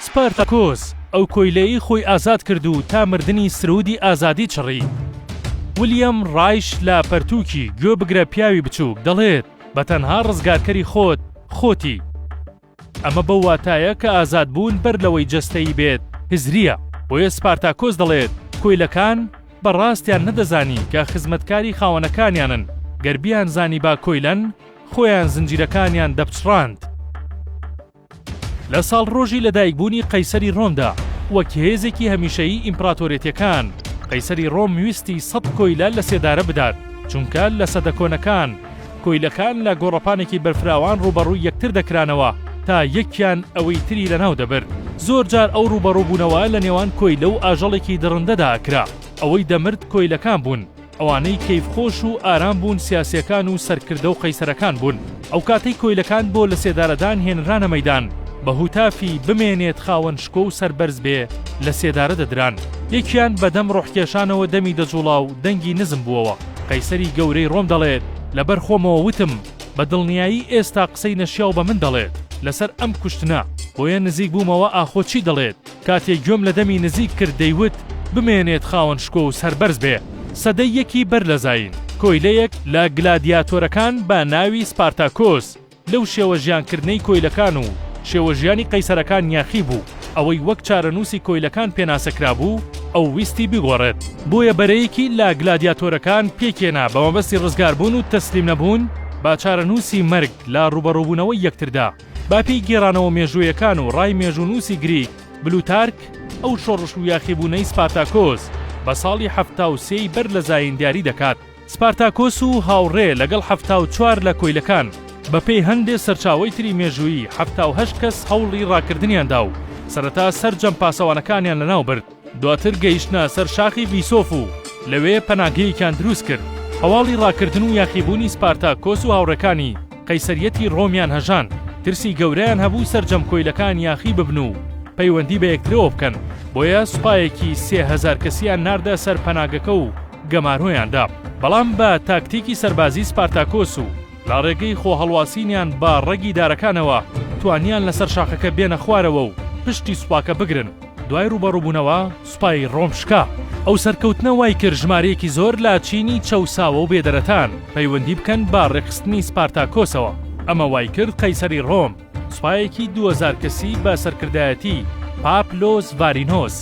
سپارتاکۆس ئەو کۆیلەیەی خۆی ئازاد کرد و تا مردنی سروودی ئازادی چڕی. ولیەم ڕایش لە پەرتووکی، گوێ بگرە پیاوی بچووک، دەڵێت، بە تەنها ڕزگارکەری خۆت، خۆتی. ئەمە بەو واتایە کە ئازادبوون بەر لەوەی جەستەیی بێت، هزرییە. بۆیە سپارتاکۆس دەڵێت، کۆیلەکان بە ڕاستیان نەدەزانی کە خزمەتکاری خاوەنەکانیانن، گەر بیانزانیبا کۆیلەن، خۆیان زنجیرەکانیان دەپچڕاند. لە ساڵڕۆژی لەدایکبوونی قەیسەری ڕۆمدا، وەک هێزێکی هەمیشەیی ئیمپراتۆرێتیەکان، قەیسەری ڕۆم ویستی سەت کۆیلە لە سێدارە بدات، چونکە لە سەدە کۆنەکان، کۆیلەکان لە گۆڕەپانێکی بەرفراوان ڕووبەڕووی یەکتر دەکرانەوە تا یەکیان ئەوەی تری لەناو دەبرد. زۆر جار ئەو ڕووبەڕووبوونەوە لە نێوان کۆیلە و ئاژەڵێکی دڕندەدا ئەکرا. ئەوەی دەمرد کۆیلەکان بوون. ئەوانەی کەیفخۆش و ئارام بوون سیاسیەکان و سەرکردە و قەیسەرەکان بوون. ئەوکاتەی کۆیلەکان بۆ لەسێدارەدان هێنرانە مەیدان، بە هوتافی بمێنێت خاوەن شکۆ و سەربەرز بێ لە سێدارە دەدران. یەکیان بە دەم ڕۆحکێشانەوە دەمی دەجوڵا و دەنگی نزم بووەوە. قەیسەری گەورەی ڕۆم دەڵێت، لەبەر خۆمەوە وتم، بە دڵنیایی ئێستا قسەی نەشیاو بە من دەڵێت لەسەر ئەم کوشتنە، بۆیە نزیک بوومەوە ئاخۆ چی دەڵێت، کاتێ گوێم لە دەمی نزیک کرد دەیوت، بمێنێت خاوەن شکۆ و سەربەرز بێ. سەدەی یەکی بەر لە زایین، کۆیلەیەک لە گلادیاتۆرەکان بە ناوی سپارتاکۆس، لەو شێوە ژیانکردنەی کۆیلەکان و شێوە ژیانی قەیسەرەکان یاخی بوو، ئەوەی وەک چارەنووسی کۆیلەکان پێناسە کرابوو، ئەو ویستی بیگۆڕێت. بۆیە بەرەیەکی لە گلادیاتۆرەکان پێکهێنا بە مەبەستی ڕزگاربوون و تەسلیم نەبوون بە چارەنووسی مەرگ لە ڕووبەڕووبوونەوەی یەکتردا. بە پێی گێڕانەوە مێژوویەکان و ڕای مێژوونووسی گریک بلوتارک، ئەو شۆڕش و یاخیبوونەی سپارتاکۆس بە ساڵی 73 ی بەر لە زایین دیاری دەکات. سپارتاکۆس و هاوڕێ لەگەڵ 74 لە کۆیلەکان، بە پێی هەندێ سەرچاوەی تری مێژوویی 78 کەس هەوڵی ڕاکردنیان دا و سەرەتا سەرجەم پاسەوانەکانیان لەناو برد، دواتر گەیشتنە سەر شاخی ڤیسۆف و لەوێ پەناگەیەکیان دروست کرد. هەواڵی ڕاکردن و یاخیبوونی سپارتاکۆس و هاوڕێکانی، قەیسەریەتی ڕۆمیان هەژاند، ترسی گەورەیان هەبوو سەرجەم کۆیلەکان یاخی ببن و پەیوەندی بە یەکترەوە بکەن، بۆیە سوپایەکی 3000 کەسییان ناردە سەر پەناگەکە و گەمارۆیان دا، بەڵام بە تاکتیکی سەربازی سپارتاکۆس و لە ڕێگەی خۆ هەڵواسینیان بە ڕەگی دارەکانەوە توانیان لەسەر شاخەکە بێنە خوارەوە و پشتی سوپاکە بگرن. دوای ڕووبەڕووبوونەوە سوپای ڕۆم شکا. ئەو سەرکەوتنە وای کرد ژمارەیەکی زۆر لە چینی چەوساوە و بێدەرەتان پەیوەندی بکەن بە ڕێکخستنی سپارتاکۆسەوە. ئەمە وای کرد قەیسەری ڕۆم سوپایەکی 2000 کەسی بە سەرکردایەتی پاپلۆس ڤارینۆس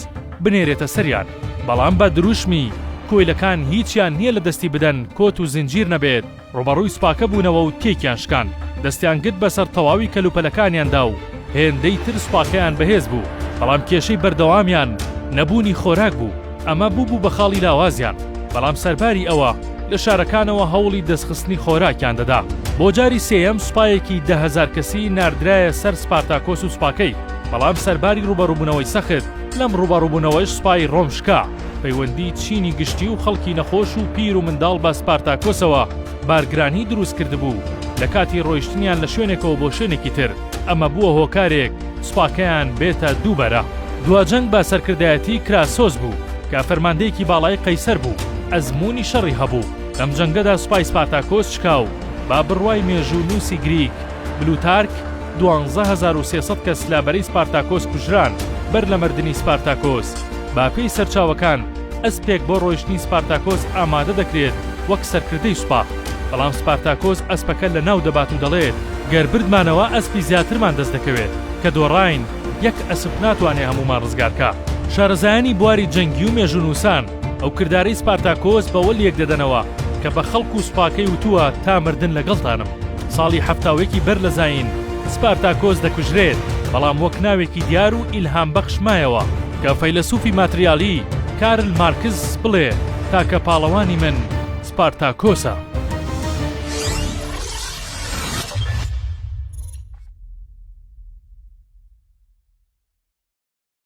بنێرێتە سەریان، بەڵام بە دروشمی، کۆیلەکان هیچیان نییە لە دەستی بدەن کۆت و زنجیر نەبێت، ڕووبەڕووی سوپاکە بوونەوە و تێکیان شکاند، دەستیان گرت بەسەر تەواوی کەلوپەلەکانیاندا و هێندەی تر سوپاکەیان بەهێز بوو، بەڵام کێشەی بەردەوامیان نەبوونی خۆراک بوو، ئەمە بووبوو بە خاڵی لاوازیان، بەڵام سەرباری ئەوە لە شارەکانەوە هەوڵی دەستخستنی خۆراکیان دەدا. بۆ جاری سێیەم سوپایەکی 10,000 کەسی ناردرایە سەر سپارتاکۆس و سوپاکەی، بەڵام سەرباری ڕووبەڕووبوونەوەی سەخت، لەم ڕووبەڕووبوونەوەش سوپای ڕۆم شکا. پەیوەندی چینی گشتی و خەڵکی نەخۆش و پیر و منداڵ بە سپارتاکۆسەوە بارگرانی دروست کردبوو لە کاتی ڕۆیشتنیان لە شوێنێکەوە بۆ شوێنێکی تر، ئەمە بووە هۆکارێک سوپاکەیان بێتە دوو بەرە. دوا جەنگ بە سەرکردایەتی کراسۆس بوو کە فەرماندەیەکی باڵای قەیسەر بوو، ئەزموونی شەڕی هەبوو. لەم جەنگەدا سوپای سپارتاکۆس شکا و بە بڕوای مێژوونووسی گریک بلوتارک، 12300 کەس لە بەرەی سپارتاکۆس کوژران بەر لە مردنی سپارتاکۆس. بە پێی سەرچاوەکان، ئەسپێک بۆ ڕۆیشتنی سپارتاکۆس ئامادە دەکرێت وەک سەرکردەی سوپا، بەڵام سپارتاکۆس ئەسپەکە لەناو دەبات و دەڵێت، گەر بردمانەوە ئەسپی زیاترمان دەست دەکەوێت، کە دۆڕاین یەک ئەسپ ناتوانێ هەموومان ڕزگار کا. شارەزایانی بواری جەنگی و مێژوونووسان ئەو کردارەی سپارتاکۆس بەوە لێک دەدەنەوە کە بە خەڵک و سوپاکەی وتووە تا مردن لەگەڵتانم. ساڵی 71 ی بەر لە زایین سپارتاکۆس دەکوژرێت، بەڵام وەک ناوێکی دیار و ئیلهامبەخش مایەوە کە فەیلەسوفی ماتریالی کارل مارکس بڵێ تاکە پاڵەوانی من سپارتاکۆسە.